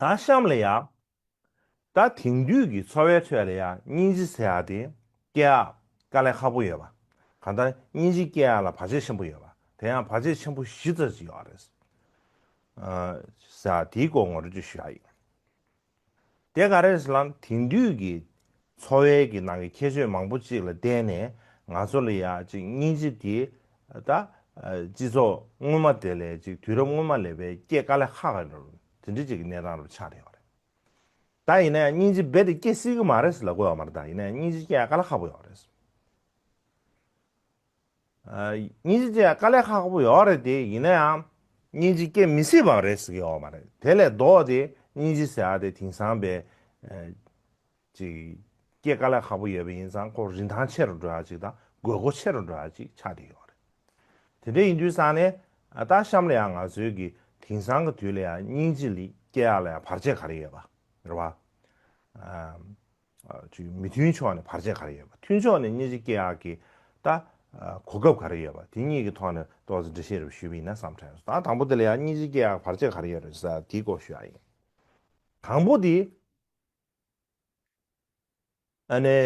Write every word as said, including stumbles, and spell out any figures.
ད་གཤམ་ལ་ཡ། ད་དེང་དུས་ཀྱི་འཚོ་བའི་ཁྲོད་ལ་ཡ་སྙིང་རྗེ་ཟེར་ཡ་དེ་སྐྱེ་ཡག་དཀའ་ལས་ཁག་པོ་ཡོད་པ། གང་ལྟར་སྙིང་རྗེ་སྐྱེ་ཡག་ལ་བར་ཆད་ཆེན་པོ་ཡོད་པ། དེ་ཡང་བར་ཆད་ཆེན་པོ་བཞི་ཙམ་ཅིག་ཡོད་རེད། ཨ། ཟེར་ཡ་དེའི་སྐོར་ངོ་སྤྲོད་ཅིག་ཞུ་ཡ་ཡིན། དེ་ག་རེ་རེད་ཟེར་ན། དེང་དུས་ཀྱི་འཚོ་བའི་གི་ནང་གི་ཁྱད་ཆོས་མང་པོ་ཅིག་ལ་བརྟེན་ནས་ང་ཚོ་ལ་ཡ་ཅིག་སྙིང་རྗེ་དེ་ད་སྤྱི་ཚོགས་སྔོན་མ་དེ་ལས་ཅིག་དུས་རབས་སྔོན་མ་ལས་པའི་སྐྱེ་དཀའ་ལས་ཁག་ག་རེ་རེད། དེ་འདྲ་ཅིག་གི་གནས་སྟངས་རུ་ཆགས་བསྡད་ཡོད་རེད། ད་ཡིན་ན་ཡང་སྙིང་རྗེ་རྦད་དེ་སྐྱེ་སྲིད་ཀྱི་མ་རེད་ཟེར་ལབ་དགོས་ཡོད་མ་རེད། ད་ཡིན་ན་ཡང་སྙིང་རྗེ་སྐྱེ་ཡ་དཀའ་ལས་ཁག་པོ་ཡོད་རེད། ཨ། སྙིང་རྗེ་སྐྱེ་ཡ་དཀའ་ལས་ཁག་པོ་ཡོད་རེད་དེ། ཡིན་ན་ཡང་སྙིང་རྗེ་སྐྱེ་མི་སྲིད་པ་རེད་ཟེར་གྱི་ཡོད་མ་རེད། དེ་ལས་ལྡོག་སྟེ་སྙིང་རྗེ་ཟེར་ཡ་དེ་དེང་སང་བས་ཨ་ཅིག་སྐྱེ་དཀའ་ལས་ཁག་པོ་ཡོད་པ་ཡིན་ཙང་ཁོ་རིན་ཐང་ཆེ་རུ་འགྲོ་ཡ་ཅིག་དང་དགོས་མཁོ་ཆེ་རུ་འགྲོ་ཡ་ཅིག་ཆགས་བསྡད་ཡོད་རེད། དེ་འདྲ་ཡིན་དུས་ཙང་ནས་ཨ་ད་གཤམ་ལ་ཡང་ང་ཚོའི་གི་དེང་སང་གི་དུས་ལ་ཡང་སྙིང་རྗེ་ལི་སྐྱེ་ཡ་ལ་ཡང་བར་ཆད་ག་རེ་ཡོད་པ་རེད་བ། ཨ། ཨ། ཅིག་མི་མཐུན་ཕྱོགས་ནས་བར་ཆད་ག་རེ་ཡོད་པ། མཐུན་ཕྱོགས་ནས་སྙིང་རྗེ་སྐྱེ་ཡག་གི་ད་ཨ་གོ་སྐབས་ག་རེ་ཡོད་པ། དེ་གཉིས་ཀྱི་ཐོག་ནས་ཏོག་ཙམ་འགྲེལ་བཤད་རེ་ཞུས་པ་ཡིན་ན་བསམ་དྲན་སོང་། ད་དང་པོ་དེ་ལ་ཡང་སྙིང་རྗེ་སྐྱེ་ཡག་བར་ཆད་ག་རེ་ཡོད་རེད་ཟེར་དེའི་སྐོར་ཞུ་ཡ་ཡིན། དང་པོ་དེ་ཨ་ནི།